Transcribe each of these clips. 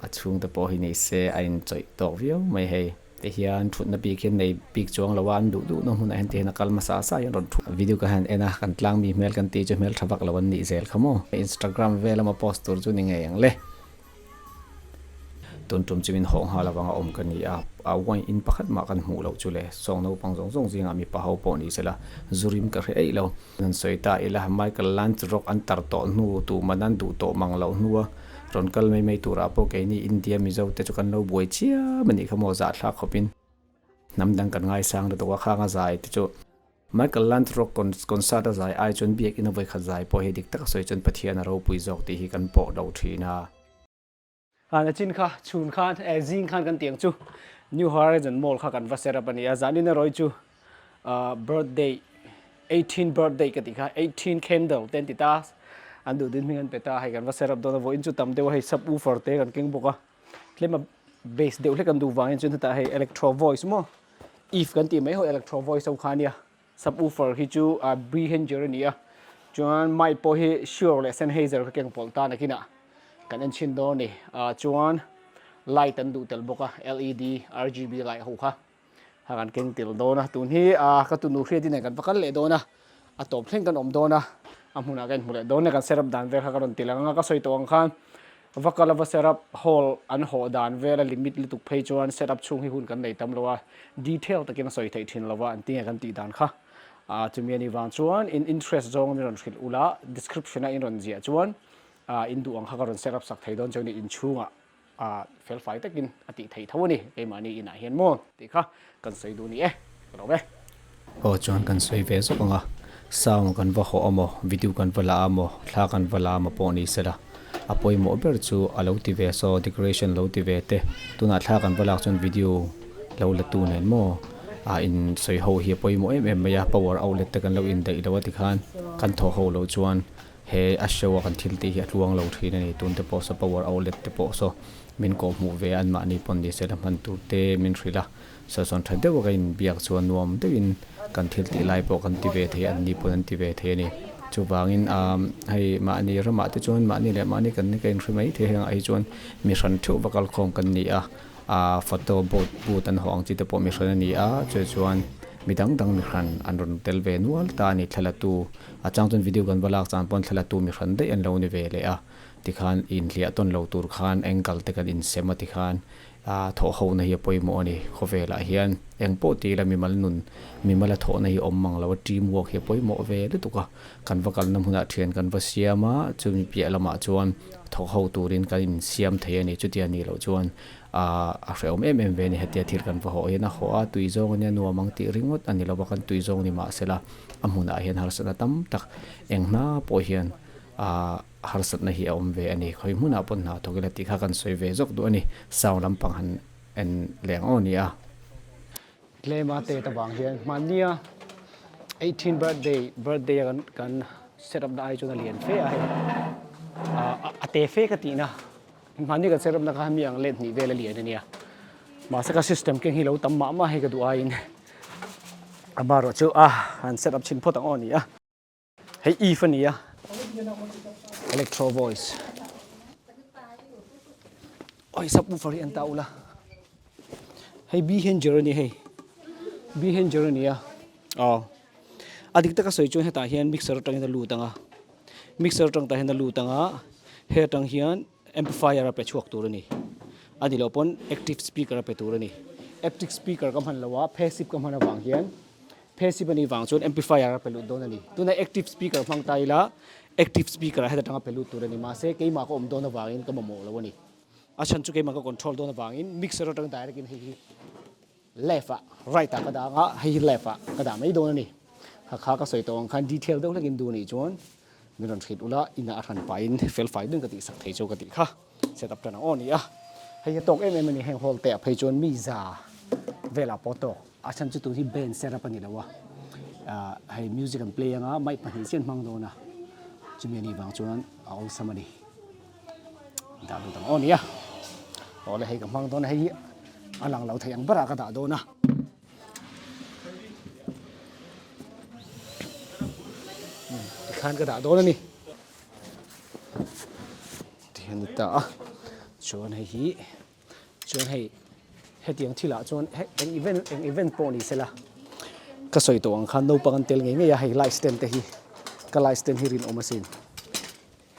A chhungte pawh hi nei se a inchawih tawk viau mai hei. Ti hian thutna bik hian nei bik chuang lo a, an duh duhna hmunah hian ti hian a kal hmasa sa hian rawn thu. Video ka han en a, kan tlang mi hmel kan tih chu hmel tha vak lo an nih zel kha maw. Instagram vel lama post tur chu ni ngei ang le. Tun tum chu min hawh nghal avanga awm ka ni a, a wine in pakhat mah kan hmuh loh chu le. Sawng naupang zawng zawng zingah mipa ho pawh ni sela, zu rim ka hre eih lo. An sawi ta ila, Michael Lanzrock an tar tawh hnu, tuman an duh tawh mang loh hnua rawn kal mai mai turah pawh keini India Mizo te chu kan lo buai chiam a nih kha maw zahthlak khawpin hnam dang kan ngaisang lutuk a, khang a zai te chu Michael Lanzrock concert a zai ai chuan biakinn a vawikhat zai pawh hi dik tak a sawi chuan Pathian a ropui zawk tih hi kan pawh lo thin a. Han a chin kha chhun khan eh zing khan kan tiang chu New Horizon Mall kha kan va set up a ni a, zanin erawh chu birthday 18 birthday ka tih kha 18 candle te an ti ta an duh din hming an pe ta hei kan va set up dawn a vawiin chu tam deuh a hei sub woofer te kan keng bawk a tlem a bass deuh hlek an duh vangin chuan hetah hei electro voice maw if kan tih mai ho electro voice ho kha ania sub woofer hi chu Behringer a ni a chuan mic pawh hi Shure leh Sennheiser ka keng pawlh ta nakinah kan en chhin dawn a ni chuan light an duh tel bawk a led rgb light ho kha a kan keng tel dawn a tun hi ka tunu hriat in kan va kal leh dawn a a tawp thleng kan awm dawn a a hmunah ka inhmu leh dawn a kan set up dan vel kha ka rawn ti lang anga ka sawi tawh ang khan va kal a va set up hall an hawh dan vel a limit lutuk phei chuan set up chhung hi hun kan nei tam lo a detail takin a sawi theih thin lo a an tinge kan tih dan kha chumi anih vang chuan in interest zawng in rawn hrilh ula description a in rawn ziah chuan in duh ang kha ka rawn set up sak thei dawn chuan inchhungah a felfai takin a tih theih tho a ni, keimahni inah hian maw tih kha kan sawi duh ni e, ka lo ve. Aw chuan kan sawi ve zawk ang a, sound kan va hawh amaw, video kan va la amaw, thla kan va la amaw pawh ni sela, a pawimawh ber chu a lo ti ve saw decoration lo ti ve te, tunah thla kan va lak chuan video lo la tu nen maw a in sawi ho hi a pawimawh em em mai a, power outlet te kan lo indaih lo a tikhan kan thawh ho loh chuan He a show a kan thil tih hi a tluang lo thin a ni. Tun te pawh saw power outlet te pawh saw min kawh hmuh ve a, anmahni pawn ni sela hman tur te min hrilh a. Saw chuan tha deuh a ka inbiak chuan nuam deuhin kan thil tih lai pawh kan ti ve thei a, anni pawn an ti ve thei a ni. Chuvangin ahm hei mahni ramah te chuan mahni leh mahni kan ka inhre mai thei heng ah hi chuan mi hran theuh va kalkhawm kan ni a. Aah photo boot boot an hawh ang chi te pawh mi hran a ni a, chu chuan mi dang dang mi hran an rawn tel ve nual ta a ni. Thlalatu a chang chuan video kan va lak chang pawn thlalatu mi hran daih an lo ni ve leh a, tikhan inhliah tawn lo tur khan angle te kan insem a tikhan aah thawh ho na hi a pawimawh a ni. Khawvelah hian eng pawh ti ila mimal nun mimal a thawhna hi awm mang lo a, team work hi a pawimawh ve lutuk a, kan va kalna hmunah thian kan va siam a, chumi piah lamah chuan thawk ho turin kan insiam thei a ni. Chutia nih loh chuan aah a hrehawm em em ve a ni. Hetia thil kan va hawh hian a hawh a, tui zawng ania nuam ang tih ringawt a ni lo va, kan tui zawng ni mahsela a hmunah hian harsatna tam tak eng hna pawh hian aah harsatna hi a awm ve a ni. Khawi hmunah pawh hna thawk ila tih kha kan sawi ve zawk duh a ni. Sound lampang han en leh ang aw ni a. Tlema te ta vang hian hmannia 18 birthday birthday a kan kan set up na ai chuan a lian fe a hei a te fe ka tihna hmanni kan set up na kha mi ang let hnih vel a lian ania mahse ka system keng hi lo tam mah mah hei ka duh aiin amaherawh chu a han set up chhin phawt ang aw ni a. Hei Eve a ni a, electro voice. Oi subwoofer hi an ta ula. Hei Behringer a ni hei. Behringer a ni a. Aw. A dik taka sawi chuan hetah hian mixer atangin a lut ang a. Mixer atang tah hian a lut ang a, he atang hian amplifier a pe chhuak tur a ni. A ni loh pawn active speaker a pe tur a ni. Active speaker ka hman lo a, passive ka hman avang hian Passive a nih vang chuan amplifier a pe lut dawn a ni. Tuna active speaker hmang ta ila active speaker ah heta tanga pe lut tur a ni. Mahse keimah ka awm dawn avangin ka mamawh lo a ni. A chhan chu keimah ka control dawn avangin mixer atang direct in hei hi left ah right ah ka dah anga hei hi left ah ka dah mai dawn a ni. Kha kha ka sawi tawh ang khan detail deuh hlekin duh anih chuan min rawn hrilh ula inah a hran pahin fel fai deuhin ka tihsak thei chu ka tih kha. Set up tan ang aw ni a. Hei hi tawk em em a ni heng hall te ah phei chuan mi za velah pawh tawk. A chhan chu tun hi band set up a ni lo a, ah hei music an play anga mic pahnih chian hmang dawn a, chumi a nih vang chuan a awlsam a ni. Dah lut ang aw ni a. Aw le hei ka hmang dawn a, hei hi a lang lo thei ang berah ka dah dawn a. Tikhan ka dah dawn a ni. Ti hian ni ta a. Chuan hei hi chuan hei hetiang thilah chuan eng event eng event pawh ni sela ka sawi tawh ang khan naupang an tel ngei ngei a hei light stand te hi ka light stand hi rinawm asin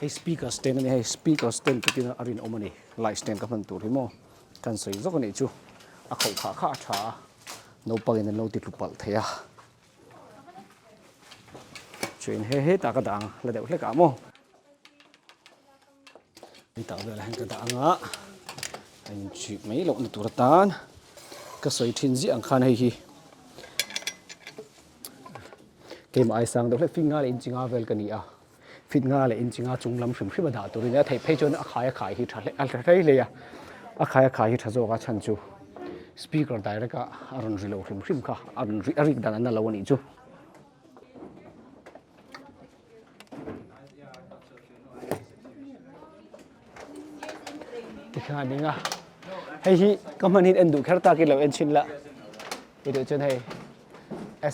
hei speaker stand a ni hei speaker stand takin a rinawm a ni light stand ka hman tur hi maw kan sawi zawk a nih chu a khauh khah kha a tha a naupangin an lo ti tlu palh thei a. Chuan he hetah ka dah ang la deuh hlek ah maw. Hetah velah hian ka dah ang a, a inchhip mai lohna tur atan ka sawi thin ziah ang khan hei hi keimah ai sang deuh hlek fit nga leh inchi nga vel ka ni a, fit nga leh inchi nga chung lam hrim hrim a dah turin a theih phei chuan a khai a khai hi tha hle a tha hlei hlei a, a khai a khai hi tha zawk a chhan chu speaker direct a a rawn ri lo hrim hrim kha a rawn ri a rik dan a na lo a nih chu. Tikhan a ding a, hei hi ka hman hian en duh kher takin lo en chhin la, i duh chuan hei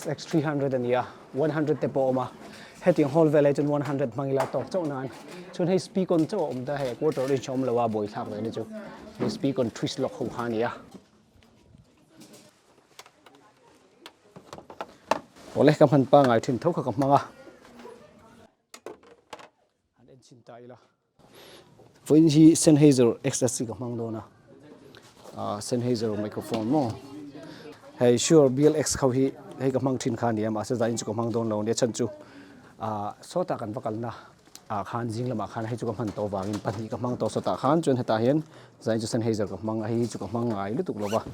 SX300 a ni a, 100 te pawh a awm a, hetiang hall velah hi chuan 100 hmang ila tawk chauh nan, chuan hei speakon chauh a awm ta hei quarter inch a awm lo a, buaithlak ve na chu hei speakon twist lock ho kha a ni a. Awle ka hman pangai thin tho kha ka hmang a, han en chhin ta ila. Vawiin hi Sennheiser XSC ka hmang dawn a, ah Sennheiser microphone maw hei Shure BLX kho hi hei ka hmang thin kha a ni a mahse zanin chu ka hmang dawn lo nia chhan chu ah sawtah kan va kalna ah khan zing lamah khan hei chu ka hman tawh vangin pahnih ka hmang tawh sawtah khan chuan hetah hian zanin chu Sennheiser ka hmang a hei hi chu ka hmang ngai lutuk lo va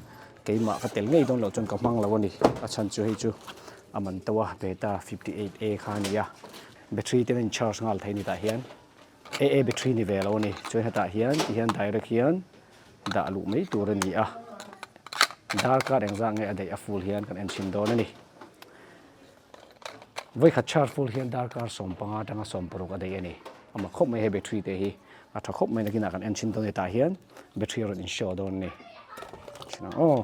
keimah ka tel ngei dawn loh chuan ka hmang lo a ni a chhan chu hei chu a man to a beta 58A kha a ni a battery te in charge nghal thei a ni tah hian AA battery ni ve lo a ni chuan hetah hian ti hian direct hian dah luh mai tur a ni a darkar engzah nge a daih a full hian kan en chhin dawn a ni. Vawikhat charge full hian darkar 15 atanga 16 a daih a ni. Amah khawp mai hei battery te hi a tha khawp mai nakinah kan en chhin dawn a ni tah hian battery a rawn in show dawn a ni. Chhin ang aw.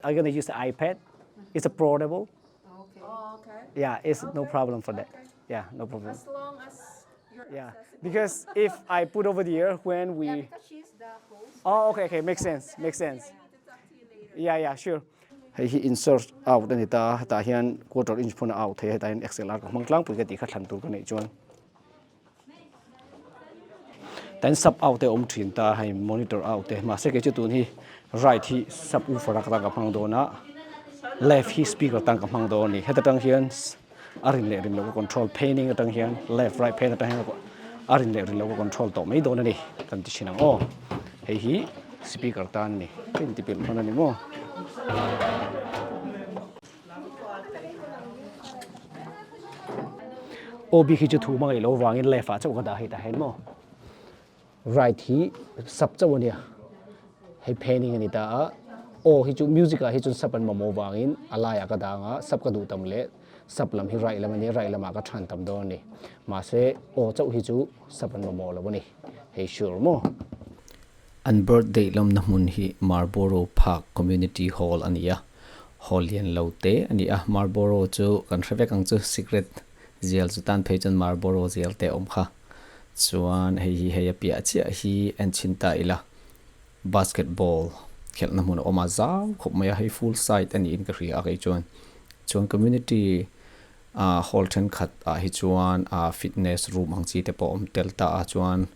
I'm gonna use the iPad. It's a portable. Okay. Oh, okay. Yeah, it's no Okay. problem for that. Okay. Yeah, no problem. As long as you're Yeah, accessible. because if I put over there when we Yeah, because she's the host. Oh, okay, okay, makes sense, makes sense. I need to talk to you later. Yeah, yeah, sure. Hei hi insert out a ni ta, hetah hian quarter inch phun a out thei a, hetah hian XLR ka hmang tlangpui ka tih kha thlan tur ka neih chuan. Tan sub out te a awm thin ta, hei monitor out te, mahse kei chu tun hi right hi sub woofer a tan ka hmang dawn a, left hi speaker tan ka hmang dawn a ni. Heta tang hian a rin leh rin loh ka control painting atang hian left right phei atang hian a rin leh rin loh ka control tawh mai dawn a ni kan ti thin ang aw hei hi speaker tan a ni ka inti pilh hman a ni maw. Aw bik hi chu thu hmangaih loh vangin left ah chauh ka dah hei tah hian maw. Right hi sub chauh a nia, hei phening a ni ta a, aw hi chu music ah hi chuan sub an mamawh vangin a laiah ka dang a, sub ka duh tam leh sub lam hi right lam a nia, right lamah ka than tam dawn a ni, mahse aw chauh hi chu sub an mamawh lo a ni, hei sure maw? An birthday lawmna hmun hi Marlborough Park Community Hall a ni a, hall lian lo te a ni a, Marlborough chu kan hre vek ang chu cigarette Zial chu tan phei chuan Marlboro zial te a awm kha. Chuan hei hi hei a piah chiah hi en chhin ta ila basketball khelhna hmun a awm a zau khawp mai a, hei full side a niin ka hria a kei chuan. Chuan community ah hall thenkhat ah hi chuan ah fitness room ang chi te pawh a awm tel ta a, chuan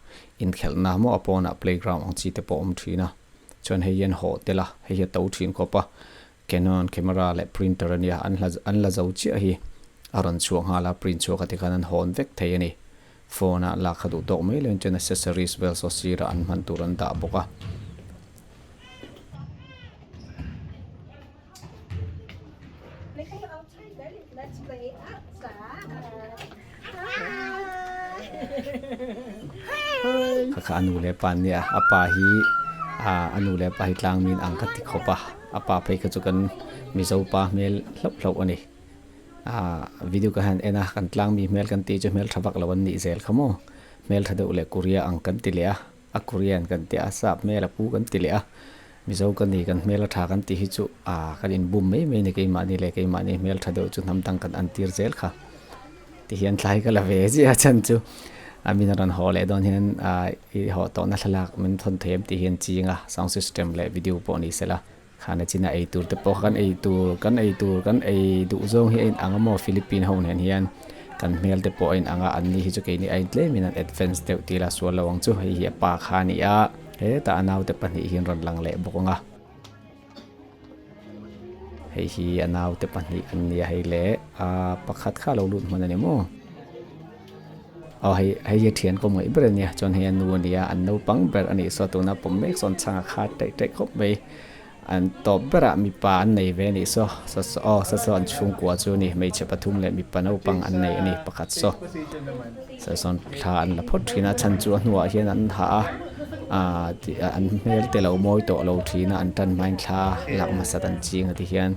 inkhelhna maw a pawnah playground ang chi te pawh a awm thin a. Chuan hei hian hawh tel a, hei hi a to thin khawp a. Canon camera leh printer a nia, an hla an la zo chiah hi a rawn chhuah nghal a, print chhuak a tikhan an hawn vek thei a ni. Phone ah lak kha duh tawk mai loin chuan accessories vel saw sirah an hman tur an dah bawk a. Kha kha a nu leh pa an nia, a pa hi ah a nu leh pa hi tlangmin ang ka ti khawp a, a pa phei kha chu kan Mizo pa hmel hlauh hlauh a ni. Ah video ka han en a, kan tlangmi hmel kan tih chu hmel tha vak lo an nih zel kha maw, hmel tha deuh leh Korea ang kan ti leh a. A Korean kan ti a, sap hmel a pu kan ti leh a, Mizo ka ni kan hmel a tha kan tih hi chu aa kan inbum mai mai a ni keimahni leh keimahni hmel tha deuh chu hnam dang kan an tir zel kha ti hian thlai ka la ve chiah a chhan chu A min a rawn haw leh dawn hian i haw tawhna thlalak min thawn thei em tih hi an ching a, sound system leh video pawh ni sela khana china ei tur te pawh kan ei tur kan ei tur kan ei duh zawng hi a inang a maw Philippine ho nen hian kan hmel te pawh a inang a an ni hi chu keini a intlemin an advance deuh tih ila sual lo ang chu hei hi a pa kha a ni a hetah a naute pahnih hi an rawn lang leh bawk ang a. Hei hi a naute pahnih an nia hei le a pakhat kha a lo lut hman a ni maw aw hei hei hi a thian kawm ngaih ber a nia chuan hei a nu a nia an naupang ber a nih saw tuna pawm mek sawn chhang a khat taih taih khawp mai an tawp berah mipa an nei ve a nih saw saw saw aw saw saw an chhungkua chu a ni hmeichhe pathum leh mipa naupang an nei a ni pakhat saw saw sawn thla an la phawt thin a chhan chu a hnuah hian an ha a aaa tih an hmel te lo mawi tawh lo thin a an tan hmain thla lak hmasa an ching a ti hian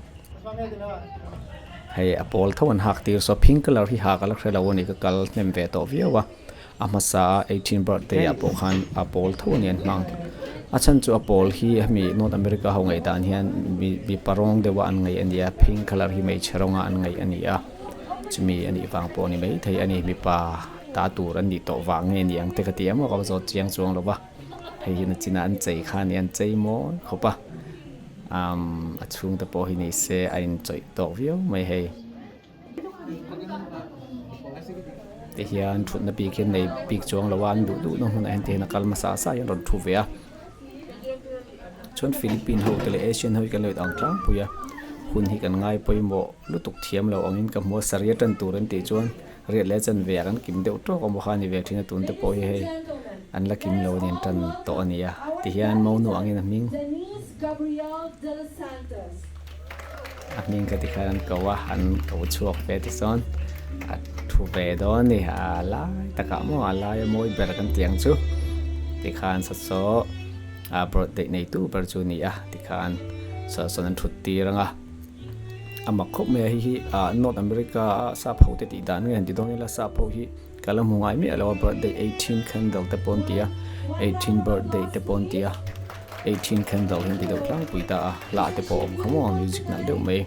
hei a pawl tho an hak tir saw pink colour hi hak a la hre lo a ni ka kal hnem ve tawh viau a a hmasa a eighteen birthday ah pawh khan a pawl tho a ni an hmang a chhan chu a pawl hi hemi north america ho ngaih dan hian mipa rawng deuh a an ngaih a ni a pink colour hi hmeichhe rawnga an ngaih a ni a. Chumi a nih vang pawh a ni maithei a ni, mipa ta tur an nih tawh vang nge ni ang te ka ti em aw ka va zawt chiang chuang lo va, hei hi nachina an chei kha a ni an chei mawi khawp a, umm a chhungte pawh hi ni se a inchawih tawk viau mai hei. Tihian thutna bik hi an nei bik chuang lo a, an duh duhna hmunah hian tihian a kal hmasa sa hian rawn thu ve a. Chuan Philippine ho te leh Asian ho hi kan lo in ang tlangpui a, hun hi kan ngai pawimawh lutuk thiam lo angin ka hmu a, sarih a tan tur an tih chuan riat leh chan ve ah kan kim deuh tawk a maw kha a ni ve thin a tun te pawh hi hei an la kim lo a ni an tan tawh a ni a tihian monu angin a hming a hming ka ti khan an ko a an ko chhuak ve tichuan a thu ve dawn a ni a lai takah maw a laia mawi ber kan tih ang chu tikhan saw a birthday nei tu ber chu a ni a tikhan saw sawn an thut tir ang a a mak khawp mai a hei hi ah North America a sap ho te tih dan nge han ti dawn ila sap ho hi ka la hmu ngai miah lo a birthday 18 candle te pawh an ti a 18 birthday te pawh an ti a 18 candle hi an ti deuh tlangpui ta a hla te pawh a awm kha maw music nalh deuh mai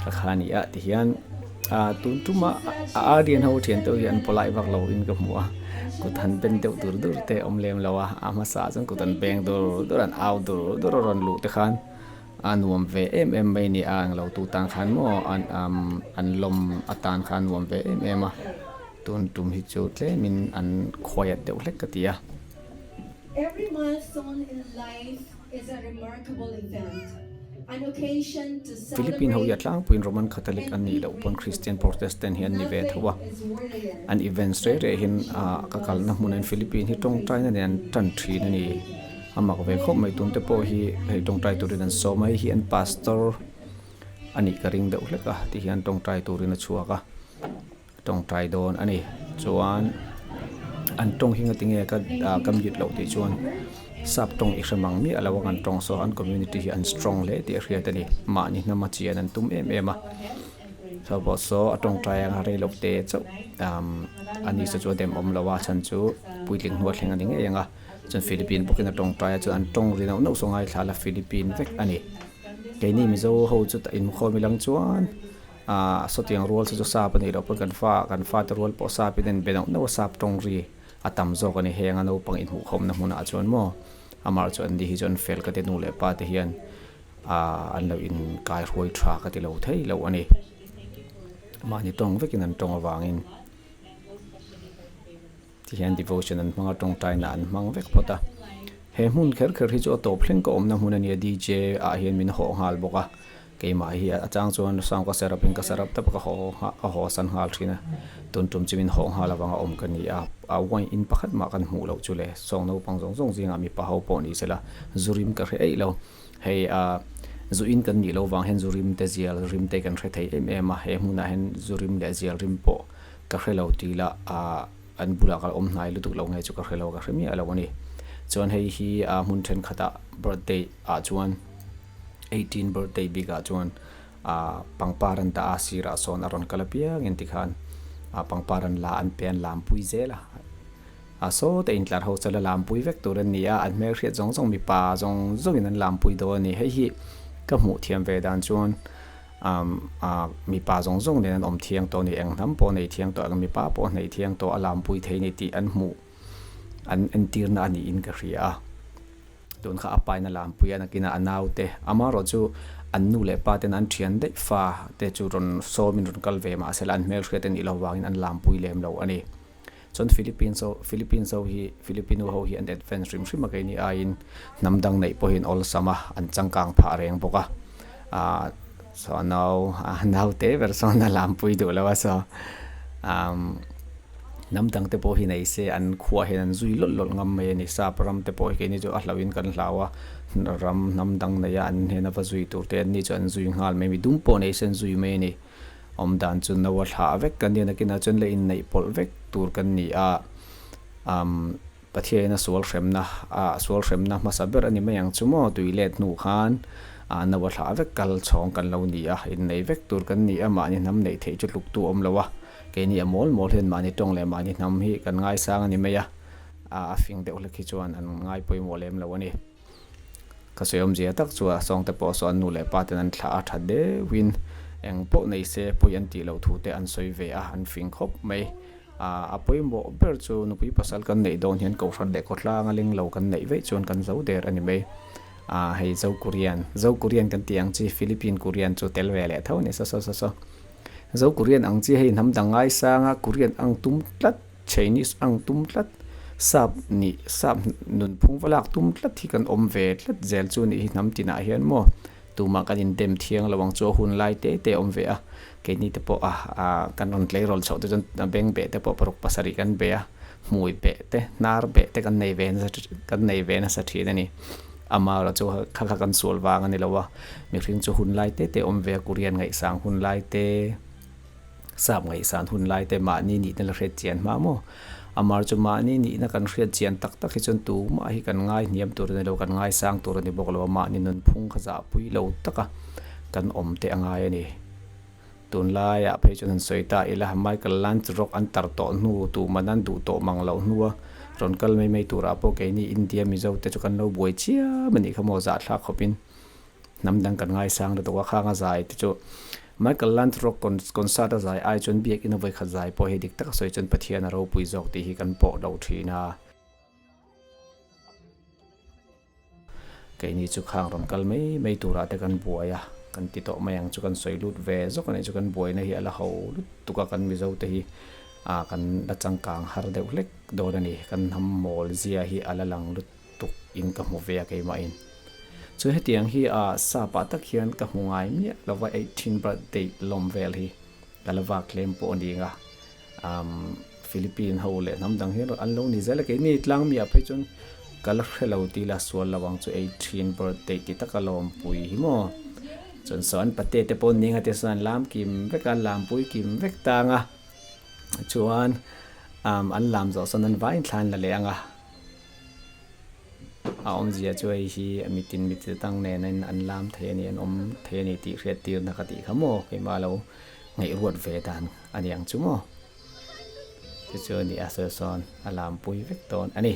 ka kha a ni a tihian ah tun tuma a Aryan ho thian te hi an polite vak lo in ka hmu a kut han ben deuh dur dur te a awm lem lo a a hmasa ah chuan kut an beng dur dur an au dur dur a rawn luh te khan A nuam ve em em mai ni a, englo tu tan khan maw an umm an lawm atan khan a nuam ve em em a, tun tum hi chu tlemin an quiet deuh hlek ka ti a. Every milestone in life is a remarkable event, an occasion to Philippine ho hi a celebrate tlangpuiin Roman Catholic and an be nih loh pawn grateful. Christian Protestant hi an ni ve Nothing tho a, is worthier an events than reh reh hian ah acknowledging ka kalna one's hmunah hian Philippine hi gratitude and tawngtaina nen an tan thin a ni. A mak ve khawp mai tun te pawh hi hei tawngtai turin an sawm a hei hi an pastor a nih ka ring deuh hlek a ti hian tawngtai turin a chhuak a tawngtai dawn a ni chuan an tawng hi ngatinge ka ah ka mute loh tih chuan sap tawng i hre mang miah lo a kan tawng saw an community hi an strong hle tih a hriat a ni mahni hnama chian an tum em em a. Saw pawh saw a tawngtai anga rei loh te chauh a ni saw chu a dem awm lo a chhan chu puitling hnu a thleng a ni ngei ang a chuan Philippine bawkin a tawngtai a chuan an tawng ri nauh nauh saw ngaithla la Philippine vek a ni keini Mizo ho chu tah inkhawm ilang chuan ah sawtiang rual saw chu sap a nih loh pawn kan fa kan fate rual pawh sap in a inbe nauh nauh a sap tawng ri a tam zawk a ni heng a naupang inhmuhkhawmna hmunah chuan maw amah chu an ni hi chu an fel ka ti nu leh pa te hian. Aaa an lo inkai hruai tha ka ti lo thei lo a ni. Mahni tawng vekin an tawng avangin tihian devotion an hmang a tawngtaina an hmang vek phawt a. He hmun kher kher hi chu a tawp thleng ka awmna hmun a nia DJ ah hian min hawh nghal bawk a. Keimah hi a chang chuan sound ka set up in ka set up tawp a ka haw ka haw san nghal thin a. Tun tum chu min hawh nghal avanga awm ka ni a. A wine in pakhat mah kan hmuh loh chu le sawng naupang zawng zawng zingah mipa ho pawh ni sela zu rim ka hre eih lo. Hei a zu in kan nih loh vang hian zu rim te zial rim te kan hre thei em em a, he hmunah hian zu rim leh zial rim pawh ka hre lo tih lah ah an bulah ka awm hnai lutuk lo nge chu ka hre lo ka hre miah lo a ni. Chuan hei hi a hmun thenkhatah birthday ah chuan 18 birthday bikah chuan ah pangpar an dah a sirah sawn a rawn kal apiangin tikhan ah pangpar an la an pe an lampui zel a. A saw te intlar ho chu la lampui vek tur an ni a, an hmelhriat zawng zawng mipa zawng zawngin an lampui dawn a ni. Hei hi ka hmuh thiam ve dan chuan Umm mipa zawng zawng nen an awm thiang tawh a ni, eng hnam pawh nei thiang tawh, eng mipa pawh nei thiang tawh a lampui thei a ni tih an hmuh an entirna a niin ka hria a. Tun kha a paina lampui a nakinah a naute amaherawh chu an nu leh pa ten an thian daih fa te chu rawn sawmin rawn kal ve mahse la an hmelhriat a nih loh vangin an lampui lem lo a ni. Chuan Philippines ho Philippines ho hi Filipino ho hi an advance hrim hrim a keini aiin hnam dang neih pawhin awlsam a an changkang phah reng bawk a ah saw nau a naute ber sawn a lampui duh lo a saw umm hnam dang te pawh hi nei se an khuah hian an zui lawlh lawlh ngam mai a ni sap ram te pawh hi keini chu a hlauhin kan hlau a ram hnam dang neia an hnena va zui tur te an ni chu an zui nghal mai a mi dum pawh nei se an zui mai a ni. Awm dan chu no a thlah vek kan ni a, nakinah chuan la inneih pawlh vek tur kan ni a, umm Pathiain a sual hremna ah sual hremna hmasa ber a ni mai ang chu maw tui let hnu khan ah no a thlah vek kal chhawng kan lo ni a, inneih vek tur kan ni a, mahni hnam neih theih chu tluk tu awm lo a, keini a mawl mawl hian mahni tawng leh mahni hnam hi kan ngaisang a ni mai a, a fing deuh hlek hi chuan an ngai pawimawh lem lo a ni. Ka sawi awmzia tak chu a sawngte pawh saw an nu leh pa ten an thlah a tha deuhin eng pawh nei se pawi an tih loh thu te an sawi ve a, an fing khawp mai. A pawimawh ber chu nupui pasal kan neih dawn hian Kohhran leh Khawtlang a leng lo kan neih veih chuan kan zo der a ni mai. Hei Zo Korean, Zo Korean kan tih ang chi Philippine Korean chu tel ve leh tho a ni saw saw saw saw. Zo Korean ang chi hei hnam dang ngaisang a Korean ang tum tlat. Chinese ang tum tlat, sap nih sap nunphung va lak tum tlat hi kan awm ve tlat zel chu nih hi hnam tinah hian maw tumah kan indem thiang lo ang chu a hun lai te te a awm ve a, keini te pawh a kan rawn tleirawl chhoh te chuan beng beh te pawh paruk pasarih kan be a, hmui beh te hnar beh te kan nei ve nasa kan nei ve nasa thin a ni. Amaherawh chu kha kha kan sual vang a ni lo a, mihring chu hun lai te te a awm ve a, Korean ngaihsang hun lai te. Sap ngaihsan hun lai te mahni nihna la hriat chian hma maw? Amar chu mahni nihna kan hriat chian tak tak hi chuan tumah hi kan ngai hniam tur a ni lo, kan ngaisang tur a ni bawk lo a, mahni nunphung kha zahpui lo taka kan awm te a ngai a ni. Tunlaiah phei chuan han sawi ta ila, Michael Landsrock an tar tawh hnu, tuman an duh tawh mang loh hnua rawn kal mai mai turah pawh keini India Mizo te chu kan lo buai chiam a nih kha maw zahthlak khawpin. Hnam dang kan ngaisang lutuk a, khang a zai te chu Michael Landrock concert a zai ai chuan biakinn a vawikhat zai pawh hi dik tak a sawi chuan Pathian a ropui zawk tih hi kan pawh lo thin a. Keini chu khang rawn kal mai mai turah te kan buai a, kan ti tawh mai ang chu kan sawi lut ve zawk a nih chu kan buaina hi a la ho lutuk a, kan Mizo te hi kan la changkang har deuh hlek dawn a ni, kan hnam mawl zia hi a la lang lutuk. tuk in ka hmu ve a keimahin. Chu hetiang hi a sap ah tak hian ka hmu ngai miah lova 18 birthday lawm vel hi ka la vak tlem pawh a ni nga. Umm Philippine ho leh hnam dang hian an lo ni zel a keini tlangmi ah phei chuan ka la hre lo tih la sual lo ang chu 18 birthday ti taka lawmpui hi maw. Chuan saw an pate te pawh ning a te sawn an lam kim vek a an lampui kim vek tang a chuan umm an lam zawh sawn an vain thla an la leh ang a. A awmzia chu hei hi mitin mitin tang nen an lam thei a ni, an awm thei a ni tih hriat tirna ka tih kha maw keimah lo ngaihruat ve dan a ni ang chu maw. Chu chu a ni a sawi sawn a lampui vek dawn a ni.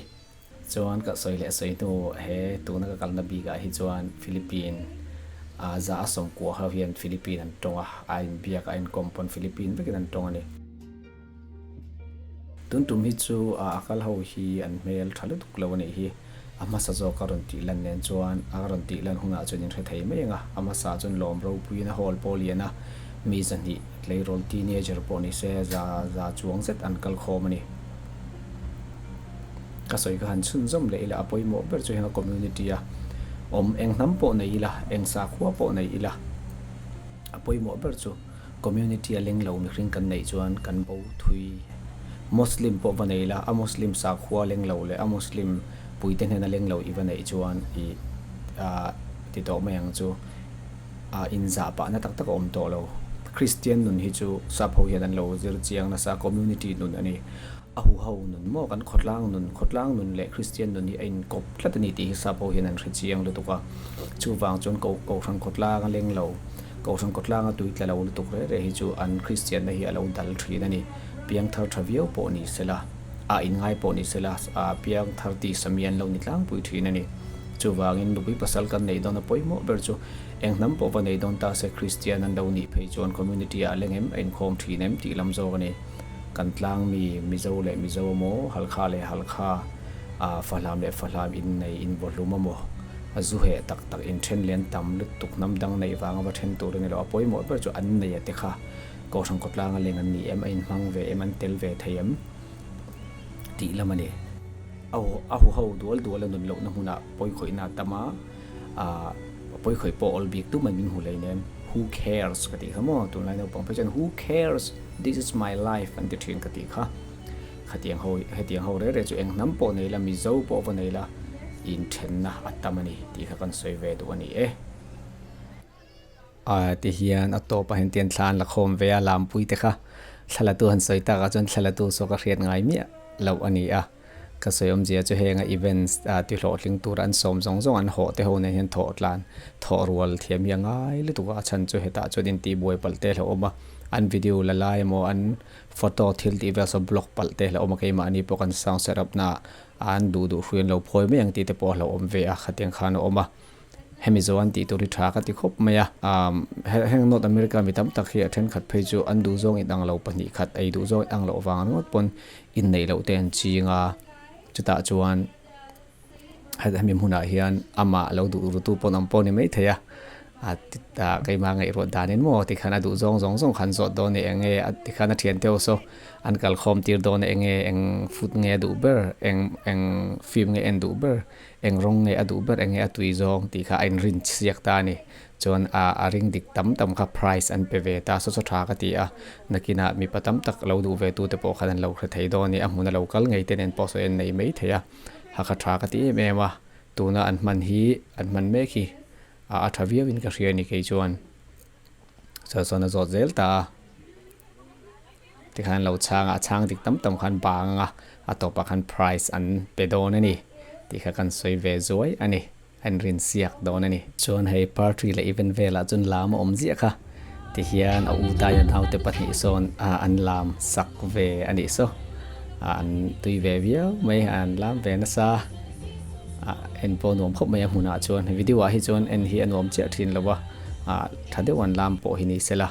Chuan ka sawi leh sawi hnu he tuna ka kalna bikah hi chuan Philippine a za a sawmkua ho hian Philippine an tawng a, a inbiak a inkawm pawn Philippine vekin an tawng a ni. Tun tum hi chu a kal ho hi an hmel tha lutuk lo a nih hi. A hmasa zawk a rawn tih lan nen chuan a rawn tih lan hunah chuan in hre thei mai ang a. A hmasa chuan lawm ropuiin a hall pawh lian a, mi zahnih tleirawl teenager pawh ni se za za chuang zet an kal khawm a ni. Ka sawi ka han chhunzawm leh ila a pawimawh ber chu heng a community a awm eng hnam pawh nei ila, eng sakhua pawh nei ila a pawimawh ber chu. Community a leng lo mihring kan neih chuan kan bo thui. Muslim pawh va nei la, a Muslim sakhua leng lo leh a Muslim puite hnena leng lo i va neih chuan i ti tawh mai ang chu. A inzah pahna tak tak a awm tawh lo. Kristian nun hi chu sap ho hian an lo zir chiang nasa, community nun a ni. A huho nun maw kan khawtlang nun, khawtlang nun leh Kristian nun hi a inkawp tlat a ni tih hi sap ho hian an hre chiang lutuk a. Chuvang chuan Kohhran khawtlang a leng lo. Kohhran kawtlanga tui tla lo lutuk reh reh hi chu an Kristianna hi a lo dal thin a ni. Piangthar tha viau pawh ni sela, a inngai pawh ni sela, a piangthar tih sami an lo ni tlangpui thin a ni. Chuvangin nupui pasal kan neih dawn a pawimawh ber chu eng hnam pawh va nei dawn ta se Kristian an lo nih phei chuan community ah leng em a inkhawm thin em tih lam zawk a ni. Kan tlang mi Mizo leh Mizo emaw, Halkha leh Halkha, Fahlam leh Fahlam innei invaw hlum emaw, a zu heh tak tak inthen lian tam lutuk hnam dang neih vanga va then tur a ni lo. A pawimawh ber chu an nei a te kha Kohhran khawtlanga leng an ni em, a inhmang ve em, an tel ve thei em tih lam a ni. A a huho dual dual a nun lohna hmunah pawikhawihna a tam a, ah pawikhawih pawh awl bik tum an min hmu hleinem. Who cares ka tih kha maw, tunlai naupang phei chuan who cares, this is my life an ti thin ka tih kha. Khatiang ho, hetiang ho reh reh chu eng hnam pawh nei la, Mizo pawh va nei la, inthenna a tam a ni tih kha kan sawi ve duh a ni e. A ti hian a tawp ah hian tian thla an la khawm ve a, lampui te kha thlalatu han sawi tak ah chuan thlalatu saw ka hriat ngai miah loh a ni a, ka sawi awmzia chu heng a events ah ti hlawhtling tur an sawm zawng zawng an hawh te ho nen hian thawh tlan thawh rual thiam hi a ngai lutuk a, a chhan chu hetah chuan intihbuai palh te hlauh awm a, an video la lai emaw an photo thil tih vel saw block palh te hlauh awm a, keimahni pawh kan sound set up naah an duh duh hruai an lo phawi mai ang tih te pawh a hlauh awm ve a, khatiang khan a awm a. Hemi zo an tih tur hi tha ka ti khawp mai a, heng North America mi tam tak hi a thenkhat phei chu an duh zawng inang lo pahnih khat ei duh zawng inang loh vang ringawt pawn inneih loh te an ching a, chutah chuan hemi hmunah hian amah lo duh rutu pawn awm pawh a ni maithei a, keimah ngaihruat danin maw tikhan a duh zawng zawng zawng kha an zawt dawn a ni eng nge tikhan a thiante ho saw an kalkhawm tir dawn a eng nge eng food nge a duh ber eng eng film nge en duh ber. Eng rawng nge a duh ber, eng nge a tui zawng tih kha a inrin chhiak ta a ni. Chuan a a ring dik tam tam kha prize an pe ve ta, saw saw tha ka ti a. Nakinah mipa tam tak lo duh ve tute pawh khan an lo hre thei dawn a ni. A hmuna lo kal ngei te nen pawh sawi an nei mai thei a. Hakha tha ka ti em em a, tuna an hman hi an hman mek hi a a tha viauin ka hria a ni kei chuan. Saw sawn a zawt zel ta a. Tikhan lo chhang a, a chhang dik tam tam khan bang anga a tawpah khan prize an pe dawn a ni tih kha kan sawi ve zuai a ni, an rin siak dawn a ni. Chuan hei party leh event velah chuan lam a awm ziah kha tihian a u taia naute pahnih sawn an lam sak ve a nih saw, an tui ve viau mai a, an lam ve nasa a, en pawh nuam khawp mai a hmunah chuan video ah hi chuan en hi a nuam chiah thin lo a, tha deuh an lam pawh hi ni sela.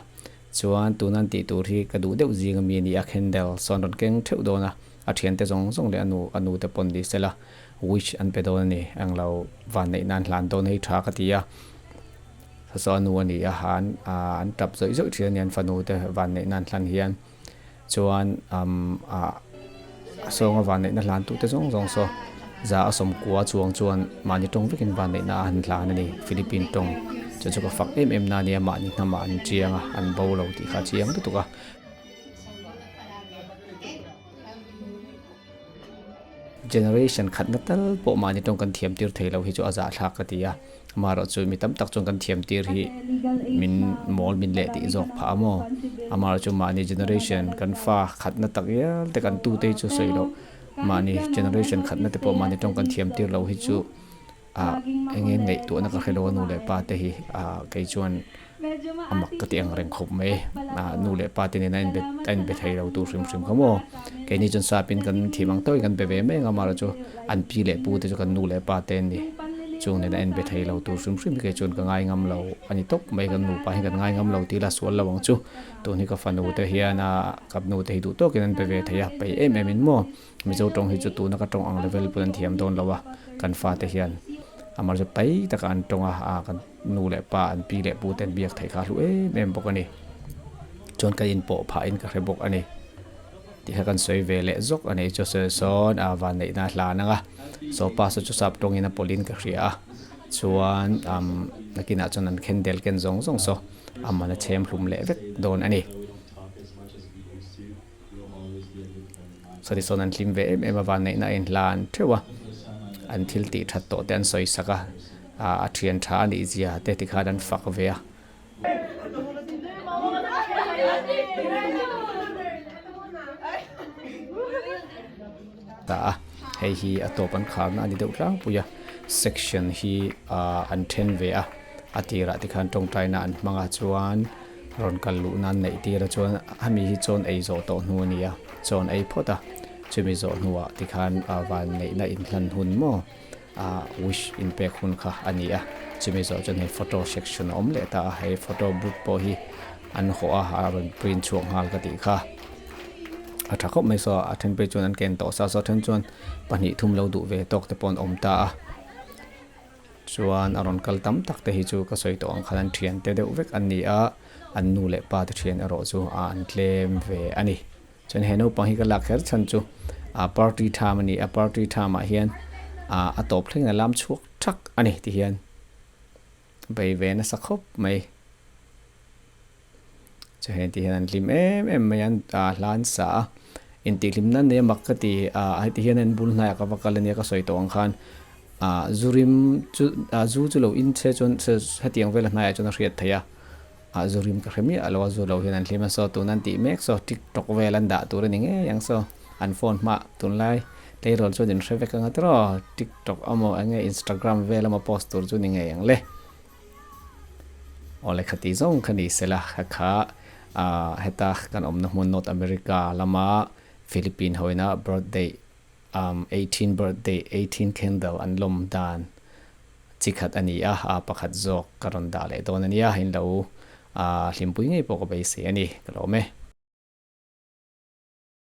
Chuan tuna an tih tur hi ka duh deuh zing ami a ni a, candle sawn rawn keng theuh dawn a, a thiante zawng zawng leh a nu a nu te pawn ni sela wish an pe dawn a ni, englo vanneih nan hlan dawn hei tha ka ti a, saw a nu a ni a han an tap zawih zawih thin a ni an fanu te vanneih nan hlan hian chuan umm ah a sawnga vanneihna hlan tute zawng zawng saw za a sawmkua chuang chuan mahni tawng vekin vanneihna a han hlan a ni Philippine tawng chu chu ka fak em em na a nia mahni hnamah an chiang a an bo lo tih kha a chiang lutuk a. Generation khatna tal pawh mahni tawng kan thiam tir thei lo hi chu a zahthlak ka ti a. Amaherawhchu mi tam tak chuan kan thiam tir hi min mawl min leh tih zawk phah a maw? Amaherawhchu mahni generation kan fa khatna tak ial te kan tute hi chu sawi loh mahni generation khatna te pawh mahni tawng kan thiam tir loh hi chu ah eng nge ngaihtuahna ka hre lo a nu leh pa te hi ah kei chuan a mak ka ti ang reng khawp mai ah nu leh pa te nena a inbe a inbe thei lo tur hrim hrim kha maw keini chuan sap in kan thim ang tawkin kan be ve mai ang a amaherawhchu an pi leh pu te chu kan nu leh pa te an ni chung nena a inbe thei lo tur hrim hrim hi kei chuan ka ngai ngam lo a ni tawp mai kan nupa hi kan ngai ngam lo tih ila sual lo ang chu tun hi ka fanu te hian a ka nu te hi duh tawkin an be ve thei a peih em em in maw. Mizo tawng hi chu tuna ka tawng ang level pawn an thiam dawn lo a, kan fate hian amah chu pai taka an tawng a, ah kan nu leh pa an pi leh pu te an biak theih kha a hlu em em bawk a ni. Chuan ka inpawh phah in ka hre bawk a ni tih kha kan sawi ve leh zawk a ni. Chu sawi sawn a vanneihna a hlan ang a, saw pa saw chu sap tawngin a pawlhin ka hria a, chuan umm nakinah chuan an khendel ken zawng zawng saw a man a chhem hlum leh vek dawn a ni. Saw sawn an hlim ve em em a vanneihna a inhlan theuh a an thil tih that tawh te an sawi sak a ah a thian tha a nih zia te tikhan an fak ve a. Ta a hei hi a tawp an kharna a ni deuh tlangpui a section hi ah an then ve a a tirah tikhan tawngtaina an hmang a chuan. Rawn kal luh nan neih tir a chuan hemi hi chawn ei zawh tawh hnu a ni a, chawn ei phawt a, chumi zawh hnuah tikhan van neihna inhlan hun maw? ah wish inpek hun kha a ni a chumi zawh chuan hei photo section a awm leh ta a hei photo booth pawh hi an hawh a a rawn print chhuak nghal ka tih kha a tha khawp mai saw a then phei chuan an ken tawh sa saw a then chuan pahnih thum lo duh ve tawk te pawh an awm ta a chuan a rawn kal tam tak te hi chu ka sawi tawh ang khan an thian te deuh vek an ni a an nu leh pa te thian erawh chu a an tlem ve a ni. Chuan he naupang hi ka lak kher chhan chu ah party tham a ni a, party tham ah hian ah a tawp thlengin a lam chhuak thak a ni ti hian bei ve nasa khawp mai. Chuan heng ti hian an hlim em em mai a, an ah hla an sa a, intihhlim nan nei a mak ka ti ah heti hian an bul hnaiah ka va kal a nia ka sawi tawh ang khan ah zu rim chu ah zu chu lo in che chuan hetiang vela hnaiah chuan a hriat theih a. Ah zu rim ka hre miah lo a, zu lo hian an hlim a saw tun an tih mek saw tiktok vel an dah tur a ni ngei ang saw an phone hmah tunlai tleirawl chuan in hre vek ang a tiraw tiktok amaw eng nge instagram vel amaw post tur chu ni ngei ang le. Awle khati zawng kha ni sela kha kha ah heta kan awmna hmun North America lama Philippine hoina birthday um 18 birthday 18 candle an lawm dan Chi khat a ni a, a pakhat zawk ka rawn dah leh dawn a nia, in lo hlimpui ngei pawh ka beisei a ni, ka lawm e.